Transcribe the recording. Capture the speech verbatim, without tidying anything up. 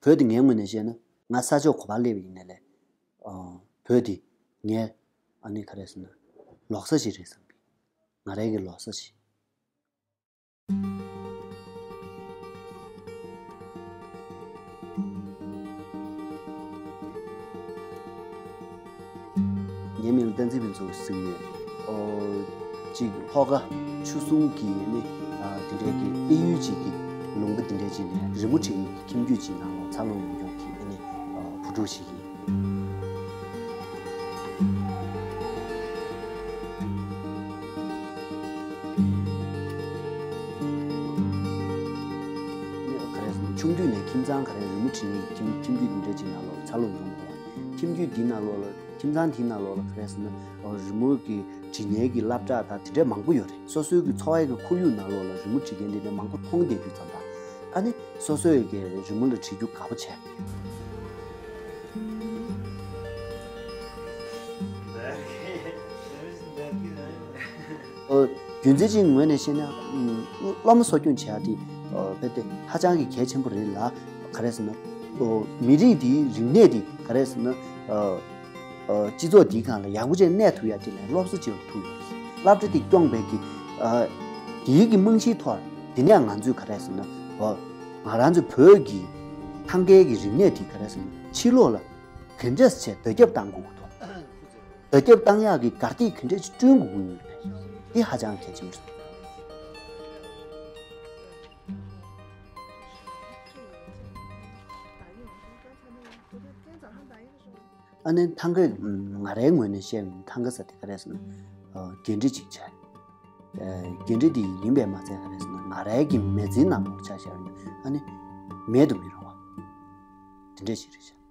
བོད་དེ་ངའི་ངོས་ནས་བཤད་ན་ང་ས་ཕྱོགས་ག་པར་སླེབས་པ་ཡིན་ནའི་ལས། ཨ། བོད་དེ་ངའི་ཨ་ནི་ག་རེ་ཟེར་ན་ལོགས་ས་ཞིག་རེད་བསམ་གི། ང་རང་གི་ལོགས་ས་ཞིག་ངའི་མིང་ལ་བསྟན་འཛིན་ཕུན་ཚོགས་ཟེར་གྱི་ཡོད། ཨོ། གཅིག་ལྷོ་ཁ་ཆུ་གསུམ་གྱི་ནི། ཨ། དེ་འདྲའི་གི་དཔལ་ཡུལ་གཅིག་གི་ལུང་པ་དེ་འདྲའི་གཅིག་ནས་རི་མོ་བྲིས་ཀྱི་ཁྱིམ་རྒྱུད་ཅིག་ནང་ལོགས་འཚར་ལོངས་ཡོང་མཁན་གྱི་ནི། ཨ། བུ་ཕྲུག་ཅིག་ཡིན། ག་རེ་ཟེར་ན་ཆུང་དུས་ནས་ཁྱིམ་ཚང་ག་རེ་རི་མོ་བྲིས་ནས་ཁྱིམ་ཁྱིམ་རྒྱུད་འདི་འདྲ་ཅིག་ནང་ལོགས་འཚར་ལོངས་ཡོང་དགོས་པ། ཁྱིམ་རྒྱུད་འདི་ནང་ལོགས་ལ་ཁྱིམ་ཚང་འདི་ནང་ལོགས་ལ་ག་རེ་ཟེར་ན་རི་མོ་གི་བྲིས་ནས་ཀྱི་སློབ་གྲྭ་དང་དེ་འདྲ་མང་པོ་ཡོད་རེད། སོ་སོའི་གི་འཚོ་བའི་གི་ཁོར་ཡུག་ནང་ལོགས་ལ་རི་མོ་བྲིས་མཁན་འདི་འདྲ་མང་པོ་མཐོང་བསྡད་དུས་ཙམ་པ། ཨ་ནི་སོ་སོའི་གི་རི་མོ་ལ་བྲིས་རྒྱུ་དགའ་པོ་བྱས། ཨོ། རྒྱུ་མཚན་གཅིག་ངོས་ནས་བཤད་ན། ཨུམ། སློབ་མ་གསོ་སྐྱོང་བྱེད་ཡ་དེ། ཨོ། རྦད་དེ་ཧ་ཅང་གི་གལ་ཆེན་པོ་རེད་ལ། ག་རེ་ཟེར་ན། ཨོ། མི་རིགས་དེའི་རིག་གནས་དེ་ག་རེ་ཟེར་ན། ཨོ། ཨོ། སྤྱི་ཚོགས་འདིའི་སྒང་ལ་ཡག་པོ་བྱས་གནས་ཐུབ་ཡ་དེ་ལ་སློབ་གསོ་བྱེད་པར་ཐུག་ཡོད། སློབ་གྲྭ་དེ་སྐྱོང་བའི་གི། ཨོ། དེའི་གི་རྨང་གཞིའི་ཐོག་དེ་ནས་ང་ཚོས་ག་རེ་ཟེར་ན། ཨོ། ང་རང་ཚོ་བོད་ཀྱི་ཐང་གའི་གི་རིག་གནས་དེ་ག་རེ་ཟེར་ན་ཕྱི་ལོགས་ལ་ག་འདྲས་བྱས་བརྡ་ཁྱབ་བཏང་དགོས་ཀྱི་འདུག་བརྡ་ཁྱབ་བཏང་ཡག་གི་གར་སྟེགས་ག་འདྲས་ཅིག་བསྐྲུན་དགོས་ཀྱི་ཡོད་པས། འདི་ཧ་ཅང་གལ་ཆེན་པོ་རེད། ཨ་ནི་ཐང་ག་ང་རའི་ངོས་ནས་བཤད་ཡོང་ན་ཐང་ག་ཟེར་དེ་ག་རེ་ཟེར་ན། ཨ། འགན་འཁྲི་ཅིག་བྱས། ཨ། འགན་འཁྲི་དེ་ཡིན་པས་མ་ཚད་ག་རེ་ཟེར་ན་ང་རའི་གི་མི་ཚེའི་ནང་ལོགས་ཆ་བཞག་ཡོང་ན་ཨ་ནི་མེད་དུ་མི་རུང་བ་དེ་འདྲས་ཞིག་རེད་ཤག